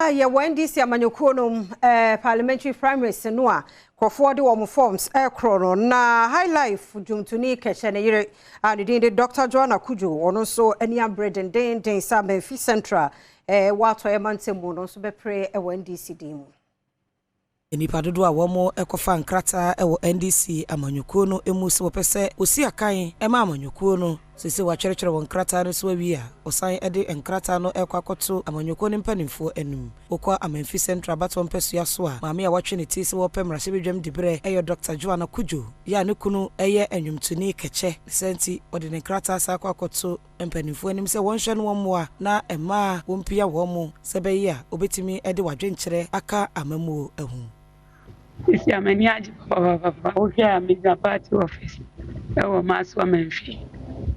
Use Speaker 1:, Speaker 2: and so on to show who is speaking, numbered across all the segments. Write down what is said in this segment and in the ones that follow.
Speaker 1: Yɛwɔ NDC amanyɔkuo no mu parliamentary primaries no a nkurɔfoɔ de wɔn forms ɛrekorɔ no, na high life dwomtoni Kɛkyɛ ne yere a ne din de Dr. Joanna Kudjo, ɔno nso ani abere dendenden sɛ Amenfi Central wɔ Atɔeɛ mantam mu no nso bɛpere wɔ NDC din mu.
Speaker 2: Nnipa dodoɔ a wɔn kɔfa nkrataa wɔ NDC amanyɔkuo no mu sɛ wɔpɛ sɛ wɔsi akan ma amanyɔkuo no sese wɔatwerɛtwerɛ wɔn nkrataa no so awie a, wɔsan de nkrataa no kɔ akɔto amanyɔkuo no mpanimfoɔ anim. Wokɔ Amenfi Central abatoɔ mpɛsua so a, maame a watwe ne ti sɛ wɔpɛ mmarahyɛbadwam diberɛ ɛyɛ Dr. Joanna Kudjo yɛ a ne kunu yɛ nnwomtoni Kɛkyɛ. Ne sɛ nti wɔde ne nkrataa saa akɔ akɔto mpanimfoɔ anim sɛ wɔnhwɛ no wɔn mmoa na mmaa wɔmpia wɔn mo sɛ bɛyɛ a wɔbɛtumi de wadwenkyerɛ aka amammuo ho.
Speaker 3: Sisi a, m'ani agye papapapa. Wohwɛ a, megyina party office ɛwɔ Maaso Amenfi.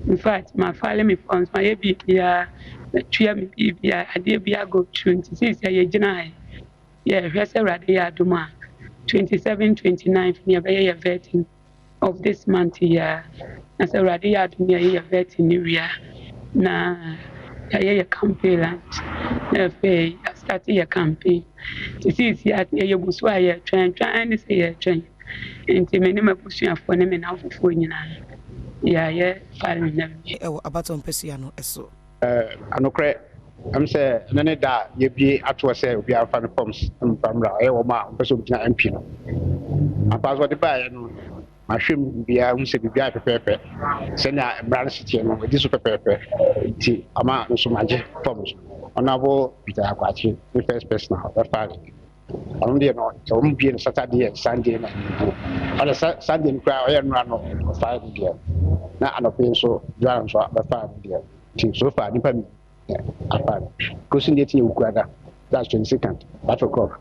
Speaker 3: In fact, ma file me forms, mayɛ biribiara, matua me biribiara, adeɛ biara go through. Nti sisi a yɛgyina ha yi, yɛhwɛ sɛ Awurade yɛ adom a, 27, 29 ne yɛbɛyɛ yɛ vetting of this month yi a. Na sɛ Awurade yɛ adom, yɛyɛ yɛ vetting ne wie a, na yɛayɛ yɛ campaign launch, na afei yɛa start yɛ campaign. Nti sisi a yɛgu so a yɛtwɛn twɛn ne sɛ yɛtwɛn. Nti me ne m'abusuafoɔ ne me nnamfofoɔ nyinaa yɛayɛ filing na wie.
Speaker 2: Ɛwɔ abatoɔ mpɛsua no so.
Speaker 4: Anokorɛ sɛ ɛno ne da a yɛbie atoɔ sɛ obiara mfa ne forms mfa mmra. Ɔyɛ wɔn a wɔpɛ sɛ ogyina MP no ampa so wɔde baeɛ no, mahwɛ mu biribiara hu sɛ biribiara pɛpɛɛpɛ sɛnea mmara no si teɛ no, ɛdi so pɛpɛɛpɛ. Nti ama nso magye forms. Honourable Peter Akwakye ne first person a ɔbɛfa ne ɔno deɛ no, wɔn bie no Saturday and Sunday na ɔde Sunday no koraa ɔyɛ nnora no ɔfa ne deɛ, na anɔpɛ nso Joanna nso bɛfa ne deɛ. Nti so far nipa mi afa no. Closing date yɛ Wukuada, that's 22nd, 5 o'clock.